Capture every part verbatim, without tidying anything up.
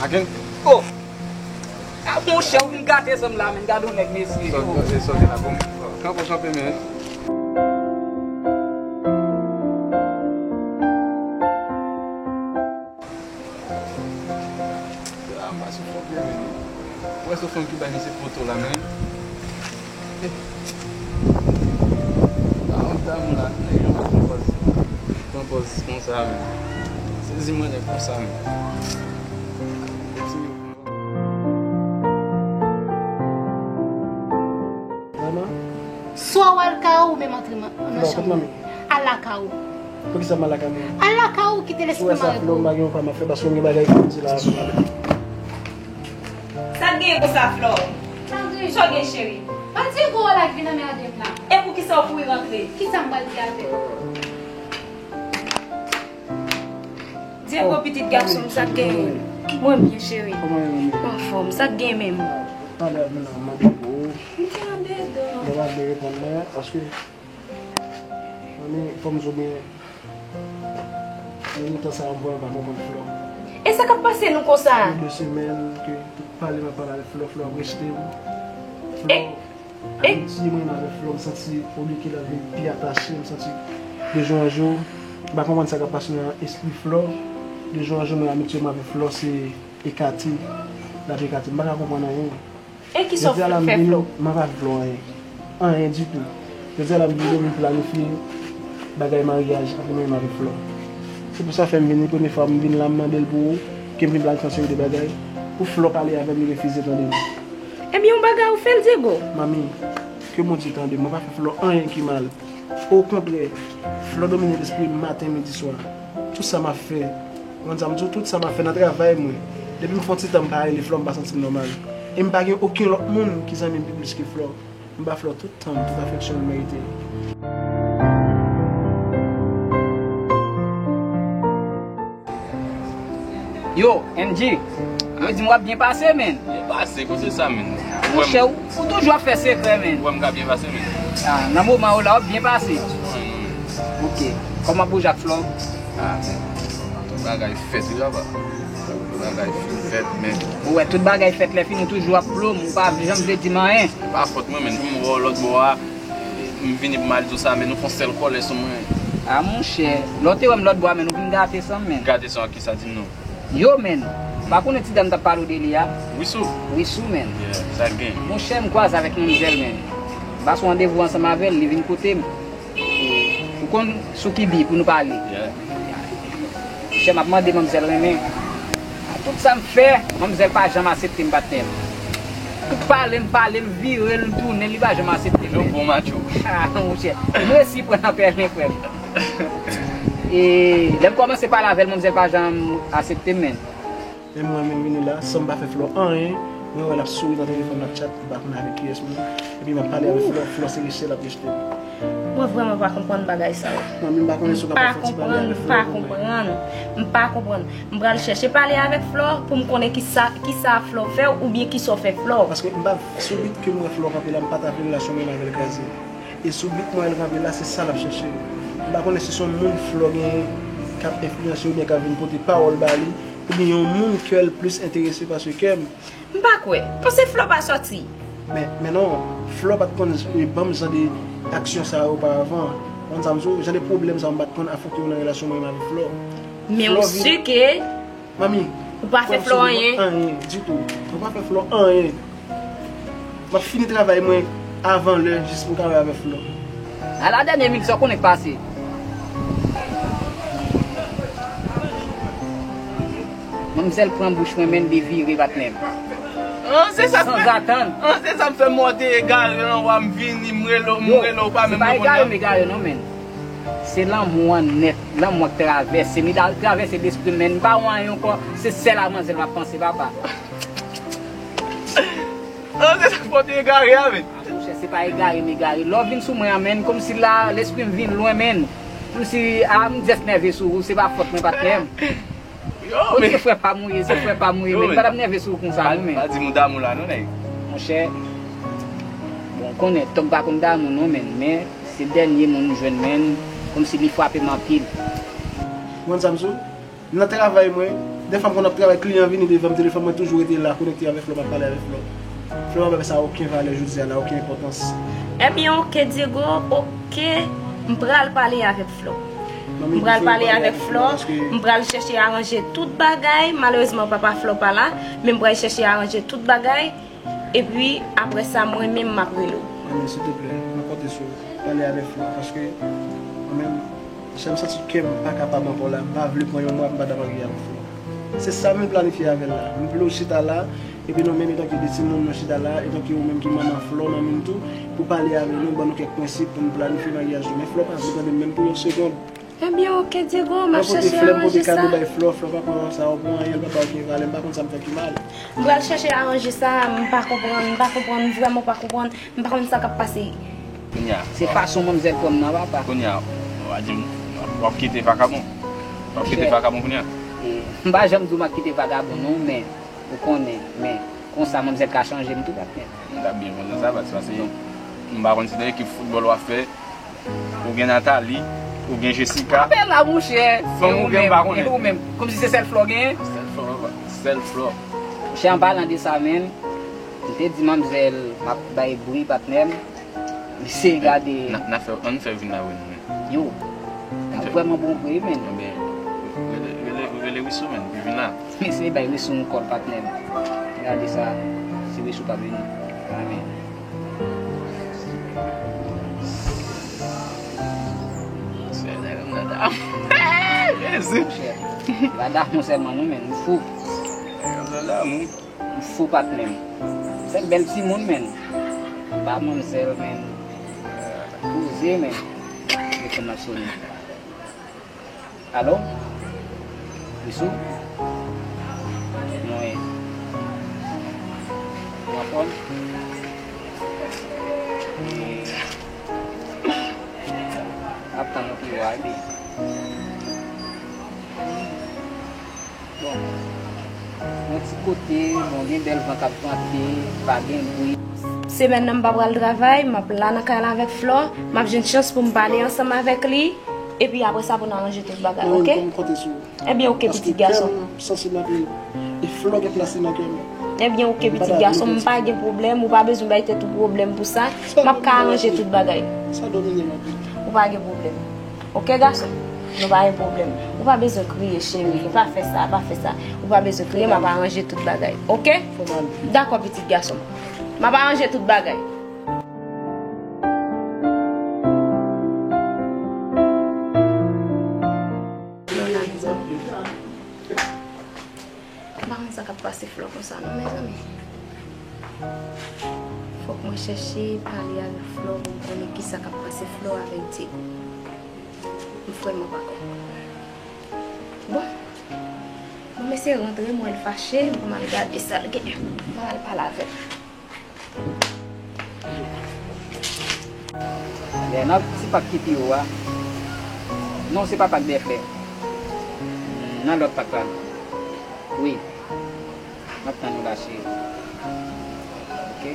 Oh! Ah, monchè, ou vin gate san m la, men gade yon nèg, mesye. Sòt, sòt, sòt la, bon. Kanpe, kanpe, men. Ah, m pa sou fòk, men. Ou wè se fanm ki bay misye foto la, men. Eh. Ah, yon dam la, nèg yo pran pòz. Pran pòz konsa, men. Sezi mwen nèg konsa, men. Swa w al ka ou, ou menm antre nan chanm mwen. Al la ka ou. Poukisa m al la ka mwen? Al la ka ou, kite lespri m al repo. Ou wè sa, Flò, m pa gen yon pa m ap fè, paske m gen bagay pou m di la. Sa k gen konsa, Flò? Sa w gen, cheri? Pa Diego la k vin anmède m la. E poukisa w kouri rantre? Kisa m pral di avè l? Diego, pitit gason m, sa k genyen? Mwen byen, cheri. Kòman w ye, manmi? Anfòm, sa k genyen menm? Talè a vin la, m mande pou ou. M te andedan. Mwen pa vle reponn mwen, paske, manmi, fò m di w byen, nan mitan sa a, m vrèman pa konprann Flò. E sa k ap pase nou konsa? Gen de semèn ke tout pale m ap pale avèk Flò, Flò ap rejte m. Flò, amitié mwen menm avèk Flò, m santi olye ke l ap vin pi atache, m santi de jou an jou, m pa konprann sa k ap pase nan espri Flò. De jou an jou, mwen, amitié mwen avèk Flò se ekate, l ap ekate. M pa ka konprann anyen. E kisa w fè Flò? Jodi a la, m vin, m pa fè Flò anyen. Anyen ditou. Jodi a la, m vin, m planifye bagay maryaj ant mwen menm avèk Flò. Se pou sa fè m vini, premye fwa m vin la, m mande l pou ou, ke m vin planifye yon seri de bagay. Pou Flò pale avè m, li refize tande m. Ebyen, yon bagay ou fè l, Diego. Manmi, ke Bondye tande m, mwen pa fè Flò anyen ki mal. Okontrè, Flò domine lespri m maten, midi, swa. Tout sa m ap fè, konn sa m di w, tout sa m ap fè nan travay mwen, depi m fè yon ti tan m pa rele Flò, m pa santi m nòmal. E m pa gen okenn lòt moun ki zanmi m pi plis ke Flò. M ba Flò tout tan m, tout afeksyon l merite. Yo, N G, yo di m w ap byen pase, men. Byen pase, kote sa, men? Monchè, ou, ou toujou ap fè sekrè, men. Ou wè m ka byen pase, men. Ah, nan moman ou la, w ap byen pase. Ok. Kòman boujak Flò? Ah, men. Tout bagay fèt, wi, papa. Tout bagay fèt, men. Ou wè, tout bagay fèt, lè fini, ou toujou ap plo m, ou pa janm vle di m anyen. Se pa fòt mwen, men. Pou m wè w lòt bò a, m vini pou m al di w sa, men nou fè yon sèl kòlè sou mwen. Ah, monchè, lè w te wè m lòt bò a, men, ou vin gate san m, men. Gate san w ak kisa, di m non. Yo, men, pa konnen ti dam t ap pale w de li a? Wisou. Wisou, men. Yeah, sa k gen? Monchè, m kwaze avèk manmzèl, men. M pase yon randevou ansanm avè l, li vin kote m. Ou konn sou ki bi pou nou pale. Yeah. Monchè, m ap mande manmzèl renmen. Tout sa m fè, manmzèl pa janm aksepte m, patnè m. Tout pale m, pale m, vire l, tounen, li pa janm aksepte m. Yon bon macho. Ah, monchè, m resi pran nan pèlen, frè m. E lè m kòmanse pale avè l, manmzèl pa janm aksepte m, men. Men mwen menm vini la, san m pa fè Flò anyen, mwen wè l ap souri nan telefòn, l ap tchat, m pa konn avèk kiyès menm. Epi m ap pale avèk Flò, Flò se rejte l ap rejte m. Mwen vrèman pa konprann bagay sa yo. Manmi, m pa konnen si w ka fè yon ti pale avèk Flò pou mwen. M pa konprann, m pa konprann. M pral chèche pale avèk Flò pou m konnen kisa, kisa Flò fè w oubyen kisa w fè Flò. Paske m pa, sou bit ke m wè Flò kanpe la, m pa ta vle relasyon mwen avè l kraze. E sou bit mwen wè l kanpe la, se sa l ap chèche. M pa konnen si se yon moun Flò genyen k ap enfliyanse oubyen k ap vin pote pawòl ba li, oubyen yon moun kè l plis enterese pase kè m. M pa kwè. Paske Flò pa sòti. Men, men non, Flò pa t konn, e, ban m jan de aksyon sa yo oparavan. Ou konn sa m di w, jan de pwoblèm sa yo m pa t konn afwonte yo nan relasyon mwen menm avèk Flò. Men ou si ke Manmi, ou pa fè Flò anyen. Anyen ditou. Ou pa fè Flò anyen. M ap fini travay mwen avan lè, jis pou m ka wè avèk Flò. Ala dènye minit sa, w konnen k pase. Manmzèl pran bouch mwen, men li vire, patnè m. An, se sa k fè, an, se sa k fè mwen te egare nan wa, m vini, m rele w, m rele w, w pa menm reponn mwen. Yo, se pa egare m egare non, men. Se lanmou an nèt, lanmou an k travèse m, li travèse lespri m, men m pa wè anyen ankò, se sèl a manzè m ap panse, papa. An, se sa k fè w te egare a, men. A, monchè, se pa egare m egare. Lè w vin sou mwen an, men, kòmsi la, lespri m vin lwen, men. Kòmsi, a, m just nève sou ou, se pa fòt mwen, patnè m. Yo, men. Se frè pa m ou ye, se frè pa m ou ye, men. M pa t ap nève sou ou konsa, non, men. Pa di m ou damou la, non, nèg. Monchè, bon, ou konnen, tòg pa konn damou, non, men. Men, se dènye moun m jwenn, men. Kòmsi li frape m anpil. Ou konn sa m sou? Nan travay mwen, Dèfwa m konn ap travay, kliyan vini devan m, telefòn mwen toujou rete la, konekte avèk Flò, m ap pale avèk Flò. Flò pa bay sa okenn valè jodi a la, okenn enpòtans. Ebyen, oke, Diego, oke. M pral pale avèk Flò. M pral pale avèk Flò. M pral chèche aranje tout bagay. Malerezman, papa Flò pa la, men m pral chèche aranje tout bagay. Epi, apre sa, mwen menm, m ap rele w. Mami, silteplè, mwen konte sou ou. Pale avèk Flò, paske mwen menm, jan m santi kè m pa kapab ankò la, m pa vle pran yon mwa pou m pa t ap marye avèk Flò. Se sa m vin planifye avè l la. M vle w chita la, epi nou menm, etanke de timoun, nou chita la, etanke ou menm ki manman Flò, manmi m tou, pou pale avè nou, ban nou kèk prensip pou nou planifye maryaj nou. Men Flò pa vle tande m menm pou yon segonn. Ebyen, oke, Diego, m ap chèche aranje sa. Mwen pote flè, m pote kado bay Flò, Flò pa pran sa pou anyen, l pa ba okenn valè, m pa konn sa m fè ki mal. M pral chèche aranje sa, m pa konprann, m pa konprann, m vrèman pa konprann, m pa konn sa k ap pase. Kounye a, se fason manmzèl pran m nan, papa. Kounye a, w a di m, w ap kite vakabon. W ap kite vakabon kounye a. E, m pa janm di w m ap kite vakabon, non, men, ou konnen, men, konsa manmzèl ka chanje m tou, patnè. M ta byen kontan sa, paske, paske m pa konn si nan ekip foutbòl w ap fè, ou gen Nathalie, ou gen Jessica. Apèl la, monchè. Fanm ou gen, m pa konnen. E ou menm, kòmsi se sèl Flò genyen? Sèl Flò, papa. Sèl Flò. Monchè, an palan de sa menm, m te di manmzèl, m ap bay bri, patnè m. Mesye, gade. N a, n a fè, ann fè vin la wè nou menm. Yo, t ap vrèman bon vre, men. Ebyen, rele, rele, rele Wisou, men, li vin la. Mesye, bay Wisou yon kòl, patnè m. Gade sa, si Wisou pa vini. Amen. Monchè, nèg m nan damou. Jezi. Monchè, la damou sèlman, non, men, nou fou. Nèg m nan damou. M fou, patnè m. Se bèl timoun, men. Pa manmzèl, men. Poze, men. Telefòn nan sonnen. Alo? Wisou? Mwen. Ou anfòm? E, ap tann ou pi wa, epi. Bon. Yon ti kote, bon, gen bèl van k ap vante, pa gen bri. Semèn nan m pa pral travay, m ap la nan kay la avèk Flò, m ap jwenn chans pou m pale ansanm avèk li, epi apre sa pou n aranje tout bagay, oke? Mwen menm, m konte sou ou. Ebyen, oke, pitit gason. Paske kè m sansib anpil. E Flò gen plas li nan kè m. Ebyen, oke, pitit gason, m pa gen pwoblèm, ou pa bezwen bay tèt ou pwoblèm pou sa. M ap ka aranje tout bagay. Sa domine m anpil. Ou pa gen pwoblèm. Oke, gason? Nou pa gen pwoblèm. Ou pa bezwen kriye, cheri. Pa fè sa, pa fè sa. Ou pa bezwen kriye, m ap aranje tout bagay. Oke? Dakò, pitit gason. M ap aranje tout bagay. M pa konn sa k ap pase Flò konsa non, mezanmi. Fòk mwen chèche pale avèk Flò pou m konnen kisa k ap pase Flò avèk Diego. M vrèman pa konprann. Bon, bon, mesye rantre, m wè l fache, m pral gade sa l genyen. M pral pale avè l. Lè nan ti pak ki pi wo a. Non, se pa pak dèfè. Nan lòt pak la. Wi. M ap tann ou la, cheri. Oke?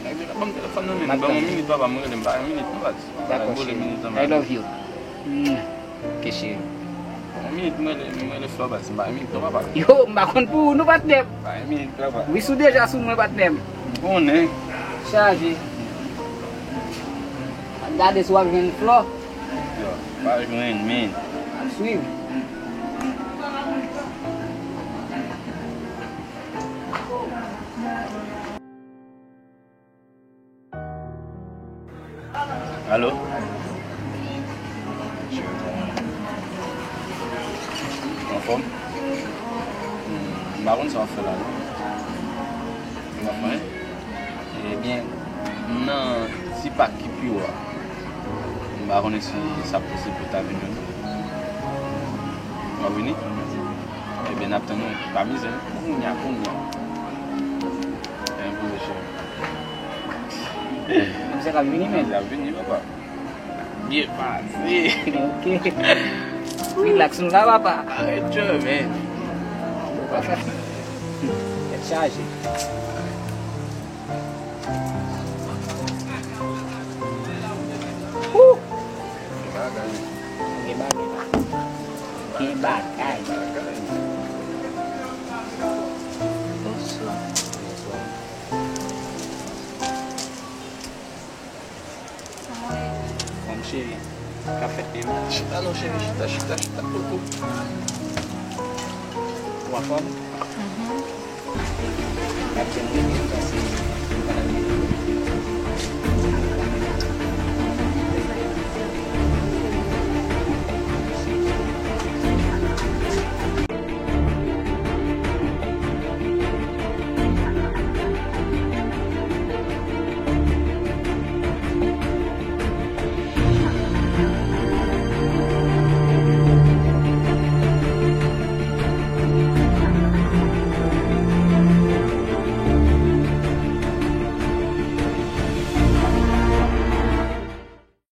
Nèg yo la ban m telefòn nan men. Ban m yon minit, papa, mwen rele m pa yon minit, non, pati. Dakò, cheri. I love you. Mm. Oke, cheri. Yon minit, mwen rele, mwen rele Flò, pati, m pa yon minit, non, papa. Yo, m pa konn pou ou, non, patnè m. Pa yon minit, papa. Wi, sou deja sou mwen, patnè m. M konnen. Chaje. Gade si w ap jwenn Flò. Yo, pa jwenn, men. Swiv. Alo? Anfòm? Hmm, m pa konn sa w ap fè la, non. Ou pa fè anyen? Ebyen, m nan ti pak ki pi wo a. M pa konnen si sa posib pou ta vini. W ap vini? Ebyen, n ap tann ou. Pa mizè, non. Kounye a, kounye a. Enpozisyon. Manmzèl ap vini, men. L ap vini, papa. Byen pase. Ok. Relax nou la, papa. Arèt jwe, men. Tèt chaje. Woo! Gen bagay. Gen bagay la. Gen bagay. Cheri, k ap fèt menm? Chita non, cheri, chita, chita, chita. Koko. Ou anfòm? N ap byen rete, m panse